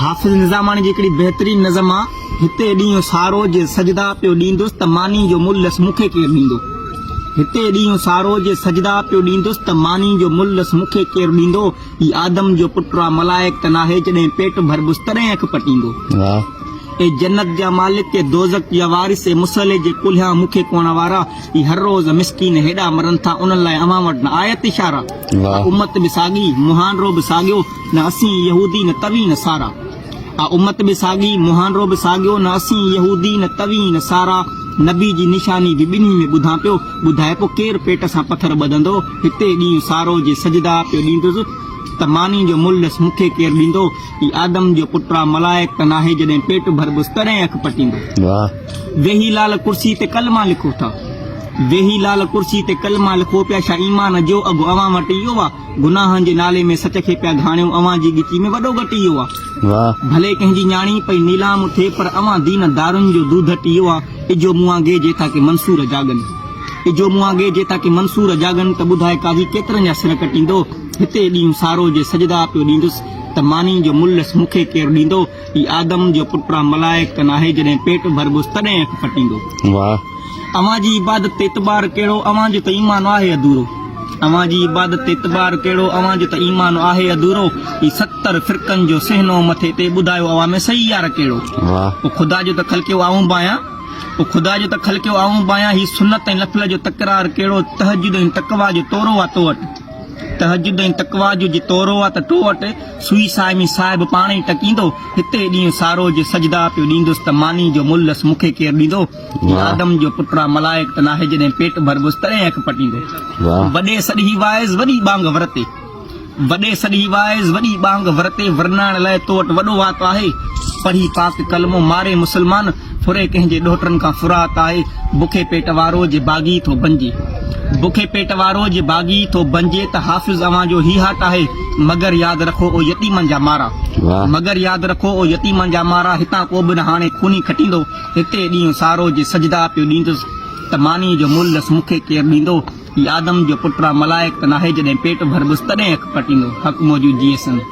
حافظ نظاماڻي جي هڪڙي بهترين نظم آ، هتي ڏينهن سارو جي سجدا پيو ڏيندس ته ماني جو ملس مون کي ڪير ڏيندو. هتي ڏينهن سارو جي سجدا پيو ڏيندس ته ماني جو ملس مون کي ڪير ڏيندو. هي آدم جو پٽ آ ملائڪ ته ناهي جڏهن پيٽ ڀربس تڏهن اک پٽيندو. اي جنت جا مالڪ اي دوزخ جا وارث اي مصلي جي ڪلهيان مون کي ڪوڻ وارا. هي هر روز مسڪين هيڏا مرن ٿا انهن لاء اوهان وٽ نه آيت اشارا. آ امت به ساڳي مهانڊو به ساڳيو. نه اسين يهودي نه توهين نصارا. آ امت به ساڳي، مهانڊو به ساڳيو، نه اسين يهودي نه توهين نصارا. نبي جي نشاني به ٻنهي ۾ ٻڌان پيو، ٻڌائي پو ڪير پيٽ سان پٿر ٻڌندو، هتي ڏينهن سارو جي سجدا پيو ڏيندس ته ماني جو ملهه ڏس مون کي ڪير ڏيندو، هي آدم جو پٽ آ ملائڪ ته ناهي جڏهن پيٽ ڀربس تڏهن اک پٽيندو. ويهي لال ڪرسي تي ڪلما لکو ٿا. ويهي لال ڪرسي تي ڪلما لکو پيا ڇا ايمان جو اگهه اوهان وٽ اهو آ؟ گناهن جي نالي ۾ سچ کي پيا گهاڻيو اوهان جي ڳچي ۾ وڏو ڳٽ اهو آ. ڀلي ڪنهن جي نياڻي پئي نيلام ٿئي پر اوهان دين دارن جو دوڌٽ اهو آ. اجهو مون آگي جي ٿا ڪي منصور جاڳن. اجهو مون آگي جي ٿا ڪي منصور جاڳن ته ٻڌائي قاضي ڪيترن جا سر ڪٽيندو. هتي ڏينهن سارو جي سجدا پيو ڏيندس ته ماني جو ملس مون کي ڪير ڏيندو. هي آدم جو پٽ آ ملائڪ ته ناهي جڏهن پيٽ ڀربس تڏهن اک پٽيندو. اوهان جي عبادت تي اعتبار ڪهڙو اوهان جو ته ايمان آهي اڌورو. اوهان جي عبادت تي اعتبار ڪهڙو اوهان جو ته ايمان آهي اڌورو. هي 70 فرقن جو سهنو مٿي تي ٻڌايو اوهان ۾ صحيح يار ڪهڙو. پوء خدا جو ته خلقيو آئون به آهيان پوء خدا جو ته خلقيو آئون به آهيان هي سنت ۽ نفل جو تڪرار ڪهڙو تهجد ۽ تقويٰ جو تورو آ تو وٽ. تهجد ۽ تقويٰ جو جي تورو آ ته تو وٽ، سوئي صائمي صاحب پاڻ ئي ٽڪيندو، هتي ڏينهن سارو جي سجدا پيو ڏيندس ته ماني جو ملهه لس مون کي ڪير ڏيندو؟ هي آدم جو پٽ آ ملائڪ ته ناهي جڏهن پيٽ ڀربس تڏهن اک پٽيندو. وڏي سڏ هي واعظ وڏي ٻانگ ورتي. وڏي سڏ هي واعظ وڏي ٻانگ ورتي ورنائڻ لاء تو وٽ وڏو وات آهي. پڙهي پاڪ ڪلمو ماري مسلمان ڦري ڪنهن جي ڏوهٽن کان فرات آهي. بکي پيٽ وارو جي باغي ٿو بنجي. بکي پيٽ وارو جي باغي ٿو بنجي ته حافظ اوهان جو هي هاٽ آهي. مگر ياد رکو او يتيمن جا مارا. مگر ياد رکو او يتيمن جا مارا هتان ڪو به نه هاڻي خوني کٽيندو. هتي ڏينهن سارو جي سجدا پيو ڏيندس ته ماني جو ملهه لس مون کي ڪير ڏيندو. هي آدم جو پٽ آ ملائڪ ته ناهي جڏهن پيٽ ڀربس تڏهن اک پٽيندو. حق موجود جيئي سنڌ.